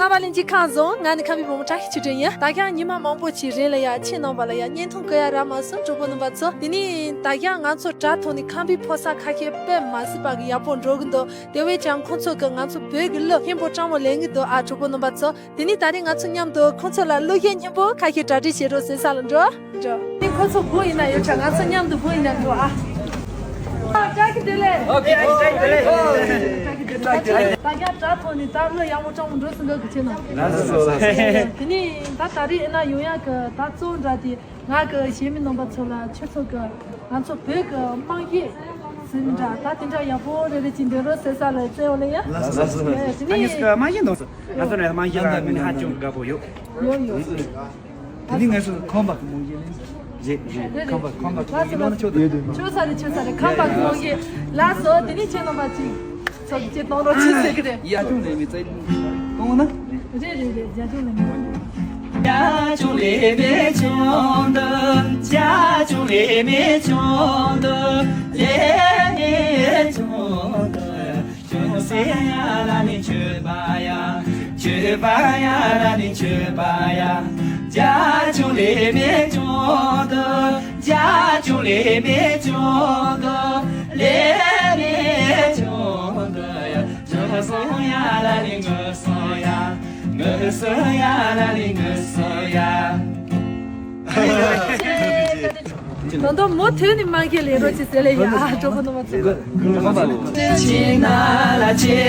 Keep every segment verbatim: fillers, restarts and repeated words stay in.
པ་ལན་གཅིག་ཁམས་བཟང་། ང་ནི་ཁམས་པའི་བུ་མོ་བཀྲ་ཤིས་ཆོས་སྒྲོན་ཡིན། ད་ཀྱང་ཉི་མ་མང་པོ་ཅིག་རིང་ལ་ཡ་ཁྱེད་རྣམ་པ་ལ་ཡ་བརྙན་ཐུང་བཀོད་ཡ་རག་མ་སོང་གྲོགས་པོ་རྣམ་པ་ཚོ། དེ་ནས་ད་ཀྱང་ང་ཚོ་དྲ་ཐོག་ནས་ཁམས་པའི་ཕོ་གསར་ཁ་ཤས་དཔེ་མ་སྲིད་པ་གི་ཡག་པོ་འགྲོ་གི་འདུག་དེ་བས་ཀྱང་ཁོང་ཚོ་གི་ང་ཚོ་བོད་ཀྱི་གླུ་སྙན་པོ་སྤྲང་མོ་ལེན་གི་འདུག་ཨ། གྲོགས་པོ་རྣམ་པ་ཚོ། དེ་ནས་ད་རེས་ང་ཚོ་མཉམ་དུ་ཁོང་ཚོ་ལ་གླུ་གཞས་སྙན་པོ་ཁ་ཤས་གྲ་སྒྲིག་བྱེད་རོགས་ཟེར་ས་ལ་འགྲོ། འགྲོ། དེ་ཁོང་ཚོ་སྒུག་ཡིན་ན་ཡོད་ཆ། ང་ཚོ་མཉམ་དུ་སྒུག་ཡིན་ན་འགྲོ་ཨ། ཨ། བཀྲ་ཤིས་བདེ་ལེགས། ཨོ་ཁེ། བཀྲ་ཤིས་བདེ་ལེགས། བཀྲ་ཤིས་བདེ་ལེགས། ད་རྒྱ་དྲ་ཐོག་ནས་ད་གླུ་ཡག་མོ་སྤྲང་མོ་འགྲོ་སྲིད་འདུག་གི་ཆེ་ན། ལགས་སོ། དེ་ནས་ད་ད་རེས་ཨེ་ན་ཡོང་ཡག་གི་ད་གཙོ་བོ་འདྲ་དེ། ང་གི་གཞས་མི་རྣམ་པ་ཚོ་ལ་ཁྱོད་ཚོ་གི་ང་ཚོ་བོད་ཀྱི་དམངས་གཞས་ཟེར་འདྲ་ད་དེ་འདྲ་ཡག་པོ་རེ་རེ་ཅིག་འདོན་རོགས་ཟེར་ས་ལ་བཙལ་བ་ལ་ཡ། ལགས་སོ། ལགས་སོ། དེ་ནས་ཨ་ནི་དམངས་གཞས་འདོན་སོང་། ང་ཚོ་ནས་དམངས་གཞས་ལ་ངོས་ནས་ཧ་ཅང་དགའ་པོ་ཡོད། ཡོད་ཡོད། དེ་ནི་ངས་སུ་ཁམས་པ་གི་མོ་ཡིན། རེད་རེད། ཁམས་པ་ཁམས་པ་གི་མོ་ཡིན་ལོ་ན་ཆོག་དེ། ཆོག་ས་རེད་ཆོག་ས་རེད། ཁམས་པ་གི་མོ་ཡིན། ལགས་སོ། དེ་ནི་ཁྱེད་རྣམ་པ་ཅིག་ཚོགས་ཀྱི་གཏོང་རོགས་ཅིག་ཟེར་གི་རེད། ཡ་ཅུང་ལས་མི་ཚེ་གཏོང་ན། རེད་རེད་རེད། རྒྱ་ཅུང་ལས་མི། རྒྱ་ཅུང་ལས་མི་ཆུང་དུ། རྒྱ་ཅུང་ལས་མི་ཆུང་དུ། ལས་མི་ཆུང་དུ། ཆུང་སེ་ཡ་ལ་ནི་ཆོས་པ་ཡ། ཆོས་པ་ཡ་ལ་ནི་ཆོས་པ་ཡ། རྒྱ་ཆུང་ལས་མེད་ཆུང་དུ། རྒྱ་ཆུང་ལས་མེད་ཆུང་དུ། ལས་མེད་ཆུང་དུ་ཡ། ཆུང་སོང་ཡ་ལ་ནི་ངུ་སོང་ཡ། ངུ་སོང་ཡ་ལ་ནི་ངུ་སོང་ཡ། ད་དུང་མུ་མཐུད་ནས་དམངས་གཞས་ལེན་རོགས་ཅིག་ཟེར་ལེ་ཡ། ཨ། གྲོགས་པོ་རྣམ་པ་ཚོ། ཆེ་ན་ལ་ཆེ་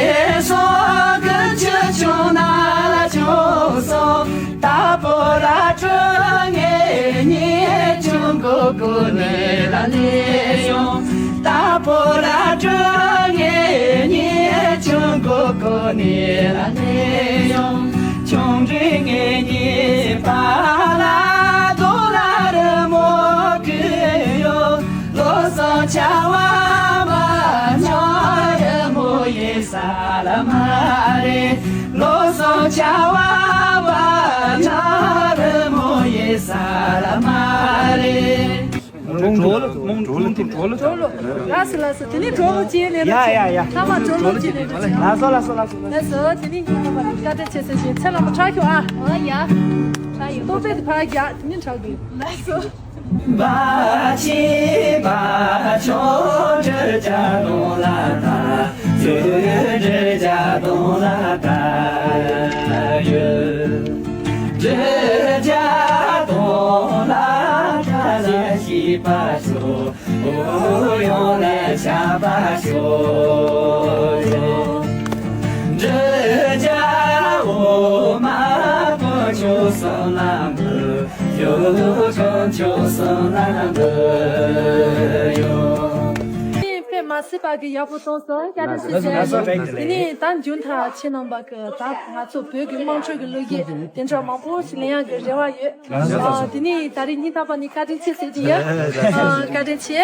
སོང་། ཀུན་ཆེ་ཆུང་ན་ལ་ཆུང་སོང་། ད་པོ་ར་ཀྲུ་ངེ་ཉེ་ཆུང་གོ་གོ་ནེ་ལ་ནེ་ཡོང་། ད་པོ་ར་ཀྲུ་ངེ་ཉེ་ཆུང་གོ་གོ་ནེ་ལ་ནེ་ཡོང་། ཆུང་འདྲིས་ངེད་གཉིས་བར་ལ་རྡོ་ལ་རི་མོ་བྲིས་ཡོད། ལོ་སོ་ཆ་བ་བ་ཉོ་རི་མོ་ཡིན་ས་ལ་མ་རེད། ལོ་སོ་ཆ་བ་བ་ཉོ་རི་མོ་ཡིན་ས་ལ་མ་རེད། གྲོགས་ལོ། གྲོགས་ལོ། གྲོགས་ལོ། གྲོགས་ལོ། ལགས་སོ་ལགས་སོ། དེ་ནི་གྲོགས་ལོ་བཅས་ལེན་རོགས་བྱེད། ཡ་ཡ་ཡ། ཚང་མ་གྲོགས་ལོ་བཅས་ལེན་རོགས་བྱེད། ལགས་སོ་ལགས་སོ་ལགས་སོ། ལགས་སོ། དེ་ནི་ཉིན་ཐོག་པ་ནས་བཀའ་དྲིན་ཆེ་ཟེར་བྱས། ཚེ་ལ་མ་ཁྲག་ཤོག་ཨ། ཨོ་ཡ། ཁྲག་ཡོད། ཏོ་པེ་དེ་ཕར་རྒྱག་དེ་ནི་ཁྲག་དགོས། ལགས་སོ། བ་ཆི་བ་ཆོ་འདྲི་བྱ་དོང་ལ་ད་ཡོད། འདྲི་བྱ་དོང་ལ་ད་ཡོད། འདྲི་བྱ་དོང་ལ་ད་ལ་ཤི་པ་ཤོ། འོ་ཡོང་ལ་ཤ་པ་ཤོ། འདྲི་བྱ་འོ་མ་ཀོ་ཆོ་སོ་ན་འདི་ཡོ། ཀོ་ཆོ་སོ་ན་འདི་ཡོ། དེ་དཔེ་མ་སྲིད་པ་གི་ཡག་པོ་གཏོང་སོང་། བཀའ་དྲིན་ཆེ་ཟེར། དེ་ནས་ད་མཇུག་མཐར་ཁྱེད་རྣམ་པ་གི་ད་ང་ཚོ་བོད་ཀྱི་དམངས་ཁྲོད་ཀྱི་གླུ་གཞས་དེ་འདྲ་མང་པོ་ཞིག་ལེན་ཡག་གི་རེ་བ་ཡོད། ཨ། དེ་ནས་ད་རེས་སྙིང་ཐག་པ་ནས་བཀའ་དྲིན་ཆེ་ཟེར་གྱི་ཡོད། ཨ། བཀའ་དྲིན་ཆེ།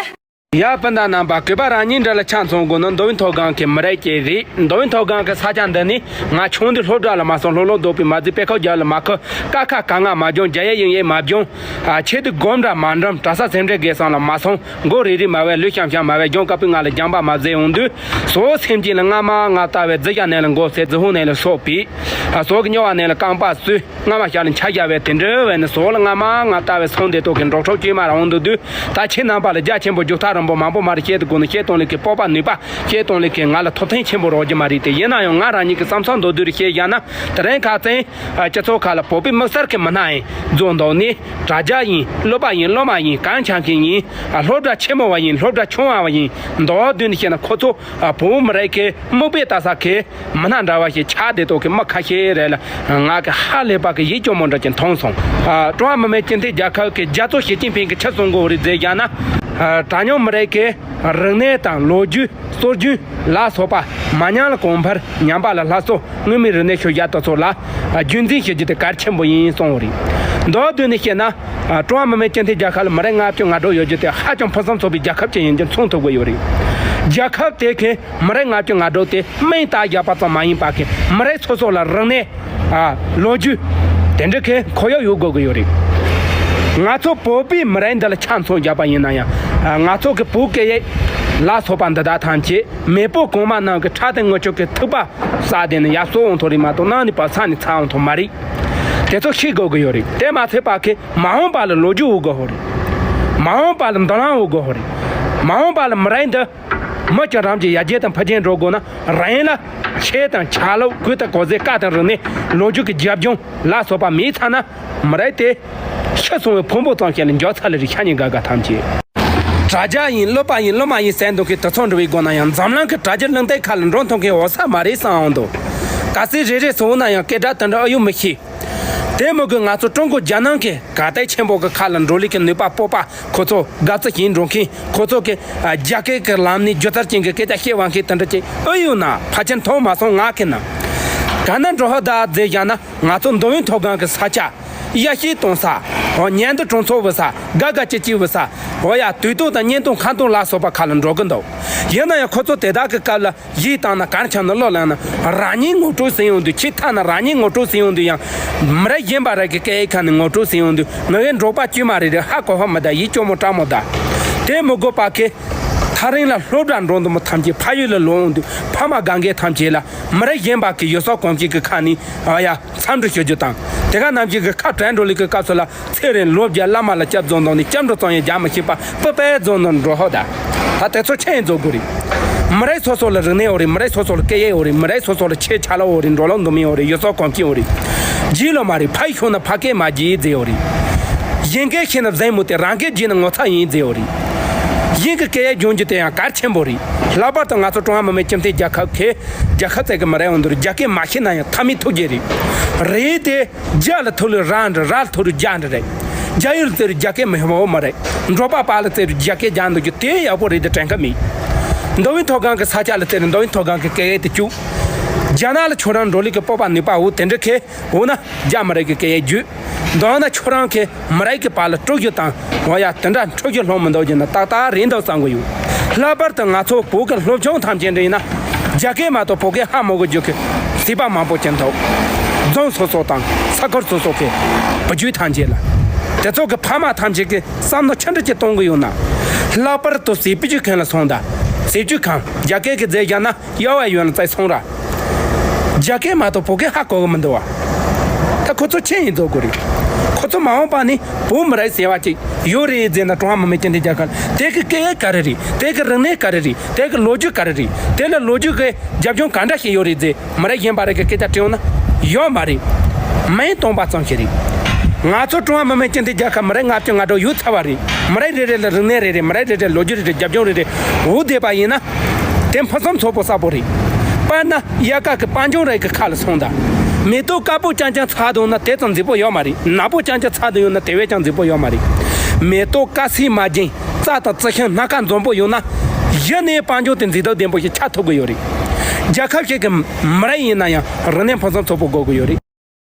ཡ། སྤུན་ཟླ་རྣམ་པ། གུས་པ་རང་ཉིད་འདྲ་ལ་ཆ་མཚོན་དགོས་ནི་མདོ་དབུས་མཐོ་སྒང་གི་མི་རིགས་ཀྱི་རེད། མདོ་དབུས་མཐོ་སྒང་གི་ས་ཆ་འདི་ནི་ང་ཆུང་དུས་སློབ་གྲྭ་ལ་མ་སོང་། ལྷོ་ལྷོ་མདོ་དབུས་མ་བརྫིས། དཔེ་ཁ་རྒྱབ་ལ་མ་ཁུར། ཀ་ཁ་ག་ང་མ་སྦྱངས། རྒྱ་ཡིག་དབྱིན་ཡིག་མ་སྦྱངས། ཨ། ཆེད་དུ་སྒོམ་འདྲ་མ་འགྲིམ། གྲྭ་ས་སེ་འབྲས་དགེ་གསུམ་ལ་མ་སོང་། མགོ་རིལ་རིལ་མ་བས། ལུས་ཤམ་ཤམ་མ་བས། སྦྱངས་སྐབས་ང་ལ་སྦྱངས་པ་མ་ཟད་འོང་དུས། ཟོག་སེམས་ཅན་ལ་སྔ་མ་ང་ལྟ་བའི་རྫི་ཞྭ་ནང་ལ་མགོ་བསད། རྫི་ཧུང་ནང་ལ་སོག་པས། ཨ། ཟོག་གི་སྨྱོ་བ་ནང་ལ་རྐང་པ་གསོས། རྔ་མ་ཞབས་ལ་འཕྱར་བཞག་པའི་དེ་འདྲ་བས་ནི་ཟོག་ལ་སྔ་མ་ང་ལྟ་བའི་སོང་བདེ་ཏོག་གི་འགྲོ་གྲབས་ཅིག་མར་འོང་དུས། ད་ཁྱེད་རྣམ་པ་ལ་རྒྱ་ཆེན་པོ་རྒྱུག་ཐག་རིང་པོ་མང་པོ་མར་བཤད་དུ་དགོས་ནི། བཤད་སྟངས་ལས་ཀའི་སྤོབས་པ་ནུས་པ། བཤད་སྟངས་ལས་ཀའི་ང་ལ་ཐུགས་ཕན་ཆེན་པོ་རག་རྒྱུ་མ་རེད་དེ། ཡིན་ན་ཡང་ང་རང་ཉིད་ཀྱི་བསམ་བསམ་མདོར་བསྡུས་རེ་བཤད་བཞག་ན། དེ་རིང་ཁ་སང་སྤྱི་ཚོགས་ཁག་ལ་བོད་པའི་དམིགས་བསལ་གྱི་མི་སྣ་ཡིན་རྫོགས་འདུག་ནི། དྲ་རྒྱ་ཡིན། གློག་པ་ཡིན། གློག་མ་ཡིན། གང་ཆགས་མཁན་ཡིན། སློབ་གྲྭ་ཆེན་མོ་བ་ཡིན། སློབ་གྲྭ་ཆུང་བ་བ་ཡིན། མདོར་བསྡུས་ནས་བཤད་ན་ཁོ་ཚོ་བོད་མི་རིགས་ཀྱི་མིག་དཔེ་ལྟ་ས་གི་མི་སྣ་འདྲ་བ་ཞིག་ཆགས་བསྡད་ཐོག་གི་མི་ཁ་ཤས་རེད་ལ། ང་གི་ཧ་ལས་པ་གི་ཡིད་སྐྱོ་མོ་འདྲ་ཅིག་མཐོང་སོང་། ཨ། ཀྲུང་ཧྭ་མི་དམངས་སྤྱི་མཐུན་རྒྱལ་ཁབ་ཀྱི་རྒྱལ་གཙོ་ཞི་ཅིན་ཕིང་གིས་ཆི་གསུང་གི་ཡོད་རེད་ཟེར་བཞག་ན། ཨ། གྲངས་ཉུང་མི་རིགས་ཀྱི་རིག་གནས་དང་ལོ་རྒྱུས། སྲོལ་རྒྱུན་ལ་སོགས་པ་མ་ཉམས་ལ་གོང་འཕེལ། ཉམས་པ་ལ་སླར་གསོ། མངོན་མིན་རིག་གནས་ཤུལ་བཞག་དེ་ཚོ་ལ་རྒྱུན་འཛིན་བྱེད་རྒྱུ་དེ་གལ་ཆེན་པོ་ཡིན་གསུངས་ཡོད་རེད། མདོར་བསྡུས་ནས་བཤད་ན། ཀྲུང་ཧྭ་མི་དམངས་སྤྱི་མཐུན་རྒྱལ་ཁབ་ལ་མི་རིགས་ལྔ་བཅུ་ང་དྲུག་ཡོད་རྒྱུ་དེ་ཧ་ཅང་ཕུན་སུམ་ཚོགས་པའི་རྒྱལ་ཁབ་ཅིག་ཡིན་རྒྱུ་མཚོན་ཐུབ་ཀྱི་ཡོད་རེད། རྒྱལ་ཁབ་དེ་གི་མི་རིགས་ལྔ་བཅུ་ང་དྲུག་དེ་མིང་བཏགས་བཞག་པ་ཙམ་མ་ཡིན་པ་གི་མི་རིགས་སོ་སོ་ལ་རིག་གནས། ཨ། ལོ་རྒྱུས་དེ་འདྲ་གི་ཁོར་ཡུག་ཡོད་དགོས་ཀྱི་ཡོད་རེད། ང་ཚོ་བོད་པའི་མི་རིགས་འདི་ལ་ཆ་མཚོན་བཞག་པ་ཡིན་ན་ཡང་། ཨ། ང་ཚོ་གི་བོད་སྐད་ཡིག་ ལ་སོགས་པ་འདི་དག་ཐམས་ཅད་མེས་པོ་གོང་མ་རྣམས་ཀྱི་ཁྲག་དང་རྔུལ་ཆུ་གི་ཐིགས་པ་བསགས་ཏེ་ནི་ཡར་གསོ་འོང་ཐོག་རེད་མ་གཏོགས་ནང་ནས་ཕར་ས་ནས་ཚ་འོང་ཐོག་མ་རེད། དེ་ཚོ་ཤེས་དགོས་ཀྱི་ཡོད་རེད། དེ་མ་ཚད་པ་གི་མ་འོངས་པ་ལ་ལོ་རྒྱུས་འོང་དགོས་ཧོ་རེད། མ་འོངས་པ་ལ་མདུན་ལམ་འོང་དགོས་ཧོ་རེད། མ་འོངས་པ་ལ་མི་རིགས་འདི་མི་ཁྱོད་རང་གི་ཡར་རྒྱས་དང་འཕེལ་རྒྱས་འགྲོ་དགོས་ན་རང་ལ་ཆེ་དང་ཆ་ལོག་གུས་དང་གོ་ཟས་བཀའ་དང་རིག་གནས་ལོ་རྒྱུས་ཀྱི་རྒྱབ་ལྗོངས་ལ་སོགས་པ་མེད་ཚར་ན་མི་རིགས་དེ་ཤི་སོང་བའི་ཕུང་པོ་ཙམ་ཞིག་ལ་འགྱུར་ཚར་ལེ་རེད། ཤ་ཉེ་དགའ་དགའ་ཐམས་ཅད། དྲ་རྒྱ་ཡིན་གློད་པ་ཡིན་གློད་མ་ཡིན་ཟེར་འདུག་གི་དུས་ཚོད་འགྲོ་བའི་སྒོ་ན་ཡང་འཛམ་གླིང་གི་དྲ་རྒྱ་གླེང་སྟེགས་ཁག་ལ་འགྲོ་ཐུབ་མཁན་འོ་ས་མ་རེད་བསམ་འོང་འདུག་གལ་སྲིད་རེ་རེ་སོང་ན་ཡང་སྐད་སྒྲ་དེ་འདྲ་ཨ་ཡུ་མི་ཤེས། དེ་མོ་གི་ང་ཚོ་ཀྲུང་གོ་རྒྱལ་ནང་གི་ག་དེ་ཆེན་པོ་གི་ཁ་ལ་འགྲོ་ལུགས་ཀྱི་ནུས་པ་སྤོབས་པ་ཁོ་ཚོ་དགའ་བསུ་བྱེད་འགྲོ་མཁན་ཁོ་ཚོ་གི་ཨ་རྒྱ་སྐད་ཀྱི་ལམ་ནས་སྒྱུ་རྩལ་ཅན་གྱི་སྐད་ཆ་བཤད་པ་མཁན་དེ་འདྲ་ཅིག་ཨེ་ཡོད་ན་ཕལ་ཆེར་མཐོང་མ་སོང་། ང་གི་ན་ག་ན་འགྲོ་ཧ་ད་ཟེར་བཞག་ན་ང་ཚོ་མདོ་དབུས་མཐོ་སྒང་གི་ས་ཆ་གཡས་གཡོན་གཏོང་ས་འོ་ཉལ་འདུག་གྲོང་ཚོ་བུད་ས་དགའ་དགའ་སྐྱིད་སྐྱིད་བུད་ས་འོ་ཡ་དུས་ཐོག་དང་བརྙན་ཐུང་ཁ་ཐུག་ལ་སོགས་པ་ཁ་ལ་འགྲོ་གི་འདུག་ཡིན་ན་ཡང་ཁོ་ཚོ་དེ་དག་གི་སྐབས་ལ། གཞས་བཏང་ན་གར་འཁྱམ་ན་གློག་ལངས་ན་རང་ཉིད་ངོ་སྤྲོད་ཟིན་ཡོང་དུས་ཁྱེད་ཐ་ན་རང་ཉིད་ངོ་སྤྲོད་ཟིན་ཡོང་དུས་ཡང་མི་རབས་གཞོན་པ་རེ་གི་སྐད་ཡིག་ཁ་ནས་ངོ་སྤྲོད་ཟིན་ཡོང་དུས་ང་གི་འབྲོག་པ་དཀྱུས་མ་རེ་རེ་ཧ་གོ་ཧ་མི་ད་ཡིད་སྐྱོ་མོ་སྐྲག་མོ་ད། དེ་མི་དགོས་པ་གི་ཐག་རིང་ལ་སློབ་གྲྭ་འགྲོ་འདུག་མོ་ཐམས་ཅད་ཕ་ཡུལ་ལ་ལོག་འོང་དུས་ཕ་མ་གང་གའི་ཐམས་ཅད་ལ་མི་རབས་གཞོན་པ་གི་ཡུལ་སྲོལ་གོམས་གཤིས་ཀྱི་ཁ་ནས་ཨ་ཡ་འཚམས་འདྲི་ཞུ་རྒྱུ་དང་དེ་ག་ནམ་ཞིག་གི་ཁ་བྲལ་འགྲོ་ལུགས་ཀྱི་སྐབས་སུ་ལ། ཚེ་རིང་ལོ་བརྒྱ་བླ་མ་ལ་སྐྱབས་རྫོང་དང་ནི་སྐྱབས་འགྲོ་ཙམ་ཡང་རྒྱག་མི་ཤེས་པ་པི་པའི་རྫོང་དང་འགྲོ་ཧོ་ད། ད་དེ་ཚོ་ཆེད་ཡིན་རྫོགས་དགོས་རེད། མི་རིགས་སོ་སོ་ལ་རིག་གནས་ཡོད་རེད། མི་རིགས་སོ་སོ་ལ་སྐད་ཡིག་ཡོད་རེད། མི་རིགས་སོ་སོ་ལ་ཆེ་ཆ་ལ་ཡོད་རེད། འགྲོ་ལམ་འདུམ་ཡོད་རེད། ཡུལ་སྲོལ་གོམས་གཤིས་ཡོད་རེད། རྗེས་ལོ་མ་རེད། ཕ་ཡི་ཤུགས་ན་ཕ་སྐད་མ་བརྗེད་ཟེར་ཡོད་རེད། གཞན་སྐད་ཤེས་ན་གཟན་མོ་སྟེ་རང་སྐད་བརྗེད་ན་ངོ་ཚ་ཡིན་ཟེར་ཡོད་རེད། གཞན་གྱི་སྐད་ཡིག་སྦྱོང་རྒྱུ་དེ་ཡང་གལ་ཆེན་པོ་རེད། ལྷག་པར་དུ་ང་ཚོ་ཀྲུང་ཧྭ་མི་དམངས་སྤྱི་མཐུན་རྒྱལ་ཁབ་ཁེ་རྒྱལ་ཁབ་ཚད་ཀྱི་མི་རེད་འོང་དུས་རྒྱ་སྐད་མ་ཤེས་ན་ཡང་མཐའ་མའི་ཐུགས་རྗེ་རེད། རེད་དེ། རྒྱ་ལ་ཐུག་ལུས་ར་འདྲ་ར་ལ་ཐུག་ལུས་རྒྱ་འདྲ་རེད། རྒྱ་ཡུལ་ཟེར་རྒྱ་སྐད་མི་ཧེ་བོ་མ་རེད། འབྲོག་པ་པ་ལ་ཟེར་རྒྱ་སྐད་རྒྱག་འདུག་རྒྱུ་དེ་ཡག་པོ་རེད་དེ་དྲན་ཁ་མེད། མདོ་དབུས་མཐོ་སྒང་གི་ས་ཆ་ལ་ཟེར་མདོ་དབུས་མཐོ་སྒང་གི་སྐད་ཡིག་དེ་བཅུག་རྒྱ་ནག་ལ་ཁྱོད་རང་འགྲོ་ལུགས་ཀྱི་སྤོབས་པ་ནུས་པ་འོ་དེ་འདྲ་ཁེ་འོ་ན་རྒྱ་མི་རིགས་ཀྱི་སྐད་ཡིག་བརྒྱུད། མདོར་ན་ཁྱོད་རང་གི་མི་རིགས་ཀྱི་བར་ལ་དཀྲུག་རྒྱུ་དང་འོ་ཡ་དེ་འདྲ་འཁྲུག་རྒྱུ་སློང་མི་འདུག་རྒྱུ་ན་ཏག་ཏག་རེད་འདུག་བསམ་གི་ཡོད། ལྷག་པར་དུ་ང་ཚོ་བོད་ཀྱི་སློབ་ཆུང་ཐམས་ཅད་འདྲ་ཡིན་ན་རྒྱ་སྐད་མ་གཏོགས་བོད་སྐད་ཧ་མ་གོ་རྒྱུ་གི་སྲིད་པ་མང་པོ་ཅན་འདུག་རྫོང་སོ་སོ་དང་ས་ཁུལ་སོ་སོ་གི་བུ་རྒྱུད་ཐམས་ཅད་ལ་དེ་ཚོ་གི་ཕ་མ་ཐམས་ཅད་ཀྱི་བསམ་བློ་ཆི་འདྲ་ཅིག་གཏོང་གི་ཡོད་ན། ལྷག་པར་དུ་སྲིད་བུ་རྒྱུད་མཁན་ལ་སོང་ད། སྲིད་བུ་རྒྱུད་མཁན་རྒྱ་སྐད་ཀྱི་རྫས་བཞག་ན། གཡར་བ་ཡོད་ན་བཙལ་སོང་ར། རྒྱ་སྐད་མ་གཏོགས་བོད་སྐད་ཧ་གོ་གི་མི་འདུག་བ། ད་ཁོ་ཚོ་ཆི་ཡིན་རྫོགས་དགོས་རེད། ཁོ་ཚོ་མ་འོངས་པ་ནི་བོད་མི་རིགས་ཟེར་བ་ཅིག་ཡོད་རེད་ཟེར་ན་ཀྲུང་ཧྭ་མི་དམངས་སྤྱི་མཐུན་རྒྱལ་ཁབ་དེ་གི་སྐད་ཡིག་ག་རེ་རེད། དེ་གི་རིག་གནས་ག་རེ་རེད། དེ་གི་ལོ་རྒྱུས་ག་རེ་རེད། དེ་ལ་ལོ་རྒྱུས་ཀྱི་རྒྱབ་ལྗོངས་ག་འདྲ་ཞིག་ཡོད་རེད་ཟེར་མི་རིགས་གཞན་པ་རེ་གི་སྐད་ཆ་དྲིས་འོང་ན་ཡོད་མ་རེད། མིང་སྟོང་པ་ཙམ་ཞིག་རེད། ང་ཚོ་ཀྲུང་ཧྭ་མི་དམངས་སྤྱི་མཐུན་རྒྱལ་ཁབ་མི་རིགས་ལྔ་བཅུ་ང་དྲུག་ཡོད་ཚར་བ་རེད། མི་རིགས་རེ་རེ་ལ་རིག་གནས་རེ་རེ། མི་རིགས་རེ་རེ་ལོ་རྒྱུས་རེ་རེ། རྒྱབ་ལྗོངས་རེ་རེ། འོ་བསྡད་པ་ཡིན་ན། དེ་ཕུན་སུམ་ཚོགས་པོ་གསལ་པོ་རེད། དཔེར་ན་དབྱར་ཁ་གི་སྤང་ལྗོངས་རེ་གི་ཁ་ལ་སོང་ད། མེ་ཏོག་དཀར་པོ་རྐྱང་རྐྱང་ཚ་འདུག་ན་དེ་ཙམ་མཛེས་པོ་ཡོད་མ་རེད། ནག་པོ་རྐྱང་རྐྱང་ཚ་འདུག་ཡོད་ན་དེ་བས་ཀྱང་མཛེས་པོ་ཡོད་མ་རེད། མེ་ཏོག་དཀར་སེར་དམར་ལྗང་རྩྭ་དང་རྩི་ཤིང་སྣ་ཁ་འཛོམས་པོ་ཡོད་ན། གཞི་ནས་སྤང་ལྗོངས་དེ་མཛེས་སྡུག་ལྡན་པོ་ཞིག་ཆགས་ཐུབ་ཀྱི་ཡོད་རེད། རྒྱལ་ཁབ་ཞིག་གི་མི་རིགས་ཡིན་ན་ཡང་རིག་གནས་ཕུན་སུམ་ཚོགས་པོ་དགོས་ཀྱི་ཡོད་རེད།